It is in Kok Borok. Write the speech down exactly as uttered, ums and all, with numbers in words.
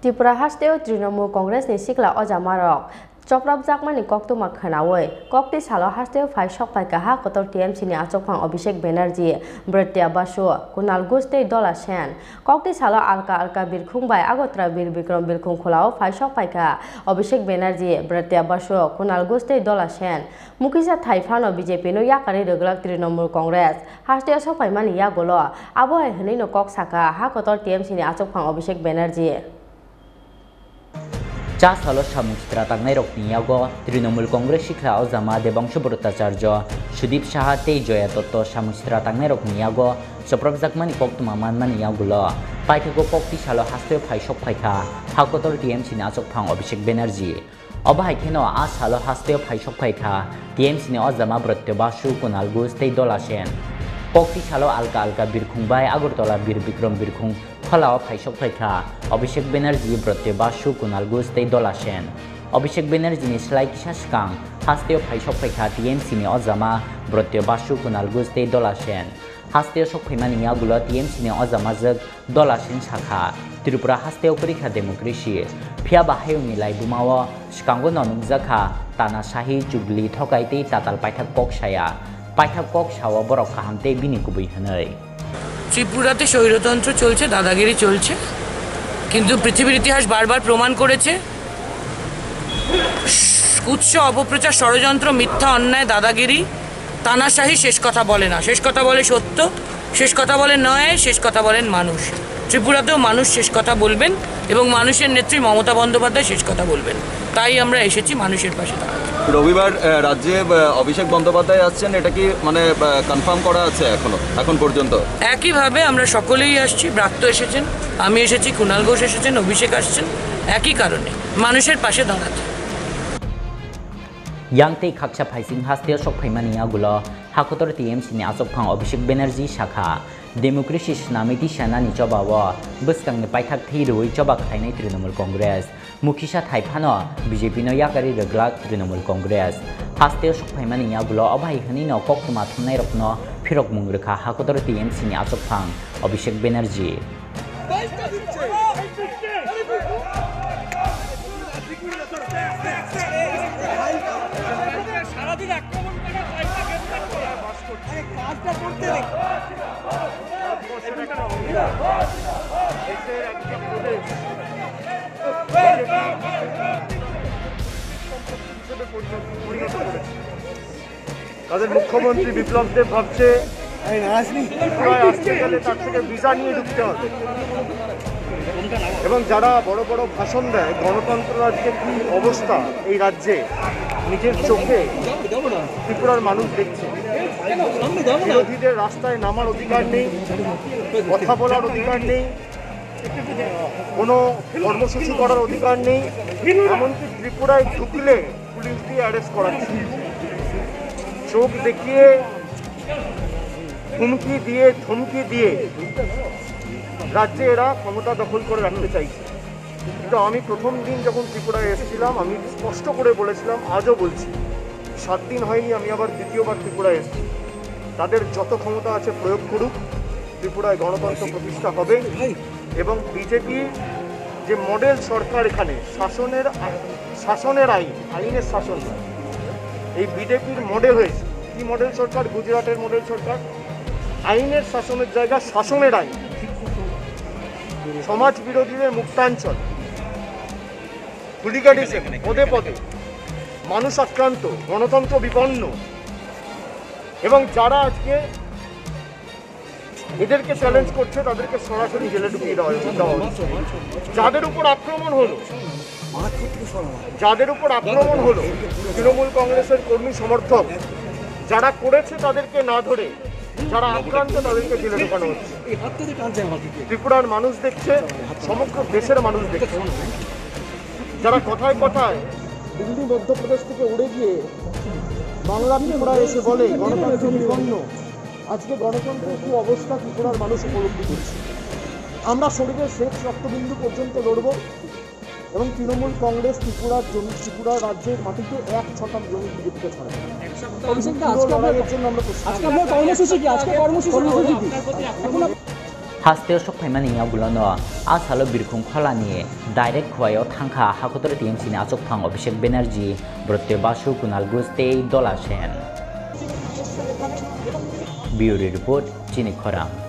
Tripura hasteo Trinamool Congress ni sikla ojamarok choprapjakmani koktwma khwnaui, kokti salo hasteo phai sokphaikha ha kotor T M C ni achukphang Abhishek Banerjee, Pratya Basu, Kunal Ghosh tei Dola Sen. Kokti salo alka alka birkhung bai Agartala Bir Bikram birkhung khulao phai sokphaikha Abhishek Banerjee, Pratya Basu, Kunal Ghosh tei Dola Sen. Mukisa thai phano B J P no yakarwi rwglak Trinamool Congress. Hasteo sokphaimani yagulo abo hai hwnwino kok sakha ha kotor T M C ni achukphang Abhishek Banerjee. Cha salo samung sitra tangnairokni yago Trinamool Congress sikla ojama Debangsu Bhattacharya, Sudip Saha tei Joya Dotto samung sitra tangnairokni yago chopropjakmani koktwma manmani yagulo paithago kokti salo hasteo phai sokphaikha ha kotor T M C ni achukphang Abhishek Banerjee. Obo hai kheno a salo hasteo phai sokphaikha T M C ni ojama Pratya Basu, Kunal Ghosh tei Dola Sen. Kokti salo alka alka birkhung bai Agartala Bir Bikram birkhung kholao phai sokphaikha Abhishek Banerjee, Pratya Basu, Kunal Ghosh tei Dola Sen. Abhishek Banerjee ni slai kisa swkang hasteo phai sokphaikha T M C ni ojama Pratya Basu, Kunal Ghosh tei Dola Sen. Hasteo sokphaimani yagulo T M C ni ojamajwk Dola Sen sakha, Tripura hasteo kwrwikha democracy. Phiya ba hayungni laibumao swkango no nukjakha tanasahi, chugli, thokai tei tatal paithak kok saya. Paithak kok sao borok kaham tei bini kubui hwnwi. ত্রিপুরাতে স্বৈরতন্ত্র চলছে, দাদাগিরি চলছে, কিন্তু পৃথিবীর ইতিহাস বারবার প্রমাণ করেছে, কুৎসা, অপপ্রচার, ষড়যন্ত্র, মিথ্যা, অন্যায়, দাদাগিরি, তানাশাহি শেষ কথা বলে না। শেষ কথা বলে সত্য, শেষ কথা বলে ন্যায়, শেষ কথা বলেন মানুষ। ত্রিপুরাতেও মানুষ শেষ কথা বলবেন এবং মানুষের নেত্রী মমতা বন্দ্যোপাধ্যায় শেষ কথা বলবেন। তাই আমরা এসেছি মানুষের পাশে দাঁড়াতে। রবিবার, আহ, রাজ্যে, আহ, অভিষেক বন্দ্যোপাধ্যায় আসছেন, এটা কি মানে, আহ, কনফার্ম করা আছে এখনো, এখন পর্যন্ত? একইভাবে আমরা সকলেই আসছি, ব্রাত্য এসেছেন, আমি এসেছি, কুণাল ঘোষ এসেছেন, অভিষেক আসছেন, একই কারণে, মানুষের পাশে দাঁড়াতে। Yang tei khaksa phaising hasteo sokphaimani yagulo hakotor T M C ni achukphang Abhishek Banerjee sakha, democracy swnamwi tisanani chobao bwskangni paithak thwi rwui choba khlainai Trinamool Congress. Mukisa thai phano B J P no yakarwi rwglak Trinamool Congress. Hasteo sokphaimani yagulo obo hai hwnwino koktwma thumnairokno phirokmung rwkha hakotor T M C ni achukphang Abhishek Banerjee. তাদের মুখ্যমন্ত্রী বিপ্লব দেব ভাবছে ত্রিপুরায় আসতে গেলে তার থেকে ভিসা নিয়ে ঢুকতে হবে। এবং যারা বড় বড় ভাষণ দেয়, গণতন্ত্র আজকে কি অবস্থা এই রাজ্যে, নিজের চোখে ত্রিপুরার মানুষ দেখছে। বিরোধীদের রাস্তায় নামার অধিকার নেই, কথা বলার অধিকার নেই, কোনো কর্মসূচি করার অধিকার নেই। এমনকি ত্রিপুরায় ঢুকলে পুলিশ দিয়ে অ্যারেস্ট করাচ্ছে। চোখ দেখিয়ে, হুমকি দিয়ে, ধমকি দিয়ে রাজ্যে এরা ক্ষমতা দখল করে রাখতে চাইছে। কিন্তু আমি প্রথম দিন যখন ত্রিপুরায় এসেছিলাম, আমি স্পষ্ট করে বলেছিলাম, আজও বলছি, সাত দিন হয়নি, আমি আবার দ্বিতীয়বার ত্রিপুরায় এসেছি। তাদের যত ক্ষমতা আছে প্রয়োগ করুক, ত্রিপুরায় গণতন্ত্র প্রতিষ্ঠা হবে। এবং বিজেপি যে মডেল সরকার, এখানে শাসনের আ-, শাসনের আইন, আইনের শাসন নয়। এই বিজেপির মডেল হয়েছে। কি মডেল সরকার? গুজরাটের মডেল সরকার। আইনের শাসনের জায়গা শাসনের আইন। সমাজ বিরোধীদের মুক্তাঞ্চল, হুলিগানিজম পদে পদে, মানুষ আক্রান্ত, গণতন্ত্র বিপন্ন। এবং যারা আজকে এদেরকে চ্যালেঞ্জ করছে, তাদেরকে সরাসরি জেলে ঢুকিয়ে দেওয়া হয়েছে, দেওয়া হচ্ছে। যাদের উপর আক্রমণ হলো, যাদের উপর আক্রমণ হলো, তৃণমূল কংগ্রেসের কর্মী সমর্থক যারা করেছে, তাদেরকে না ধরে যারা আক্রান্ত, তাদেরকে জেলে ঢোকানো হচ্ছে। ত্রিপুরার মানুষ দেখছে, সমগ্র দেশের মানুষ দেখছে। যারা কথায় কথায় দিল্লি, মধ্যপ্রদেশ থেকে উড়ে গিয়ে বাংলা, ত্রিপুরা এসে বলে গণতন্ত্র বিপন্ন, আজকে গণতন্ত্রের কি অবস্থা ত্রিপুরার মানুষ উপলব্ধি করছে। আমরা শরীরের শেষ রক্তবিন্দু পর্যন্ত লড়ব এবং তৃণমূল কংগ্রেস ত্রিপুরার জমি, ত্রিপুরা রাজ্যের মাটিতে এক শতাংশ জমি বিজেপিকে ছাড়বে। অভিষেক দা, আজকে আপনার, লড়াইয়ের জন্য আমরা প্রস্তুত। আজকে আপনার কর্মসূচি কি? আজকে কর্মসূচি কি? এখন up- Hasteo sokphaimani yagulono a salo Birkhung Kholani direct Khowai-o thangkha Hakotor T M C ni achukphang Abhishek Banerjee, Brotyo Basu, Kunal Ghosh tei Dola Sen. Bureau Report, Chini Khorang.